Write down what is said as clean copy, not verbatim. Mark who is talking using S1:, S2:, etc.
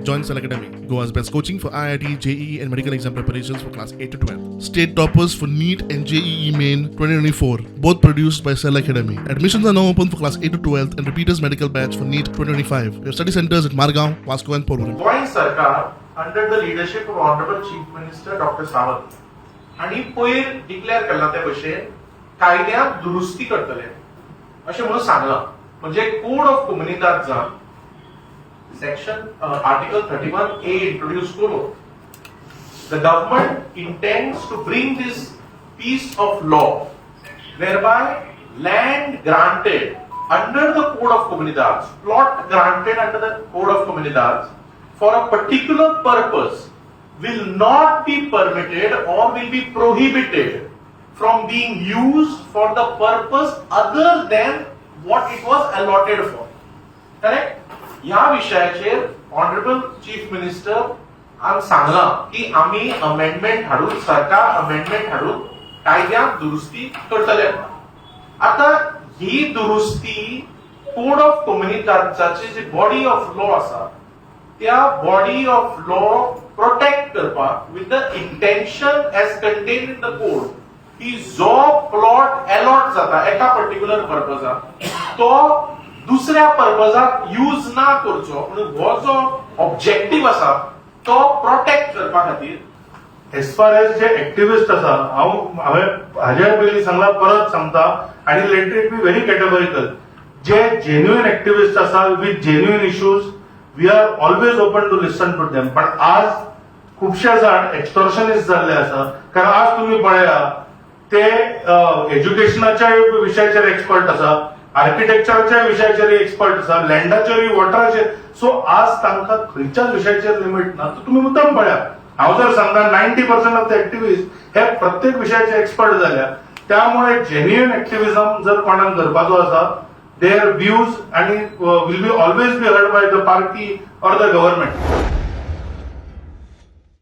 S1: Join Cell Academy, Goa's best coaching for IIT, JEE, and medical exam preparations for class 8 to 12. State toppers for NEET and JEE Main 2024, both produced by Cell Academy. Admissions are now open for class 8 to 12 and repeaters medical batch for NEET 2025. We have study centers at Margao, Vasco, and Porvorim.
S2: Goa सरकार under the leadership of Honourable Chief Minister Doctor Sawant हांणी पयर declare केल्लां ते भशेन कायद्यांत दुरुस्ती करतले अशें म्हणून सांगलां. म्हणजे कोड ऑफ कोमुनिदादजान section Article 31A introduce करून the government intends to bring this piece of law whereby land granted under the Code of Comunidades, plot granted under the Code of Comunidades for a particular purpose will not be permitted or will be prohibited from being used for the purpose other than what it was allotted for. Correct? ह्या विशयाचेर honourable chief minister आम सांगलां की आमी amendment हाडून, सरकार amendment हाडून कायद्यांत दुरुस्ती करतले. आता ही दुरुस्ती कोड ऑफ कोमुनिदादाचे जे बॉडी ऑफ लॉ आसा, त्या बॉडी ऑफ लॉ प्रोटेक्ट करपाक with the intention as contained in the code की जो प्लॉट अलॉट जाता एका पर्टिक्युलर पर्पजाक, तो दुसऱ्या पर्पजाक यूज ना करचो म्हणून हो जो ऑब्जेक्टिव्ह आसा तो प्रोटेक्ट करपा खातीर.
S3: एज फार एज जे एक्टिविस्ट आसा, हांवें हाज्या पयलीं सांगला, परत सांगता आनी let it be very categorical, J genuine activist आसा with genuine issues, we are always open to listen to them. पण आज खुबशे जाण एक्स्टॉर्शनिस्ट जाल्ले आसा, कारण आज तुमी पळया, ते एज्युकेशनाच्या विशयाचेर एक्सपर्ट आसा, आर्किटेक्चराच्या विशयाचेर एक्सपर्ट आसा, लँडाचेर, वॉटराचेर. सो आज तांकां खंयच्याच विशयाचेर लिमीट ना. तर तुमी मुद्दम पळया, हांव जर सांगता, 90% ऑफ the activist हे प्रत्येक विशयाचे एक्सपर्ट जाल्या. त्यामुळे जेन्युइन एक्टिविझम जर कोणाक करपाचो आसा, there views आनी will be always be heard by the party or the government.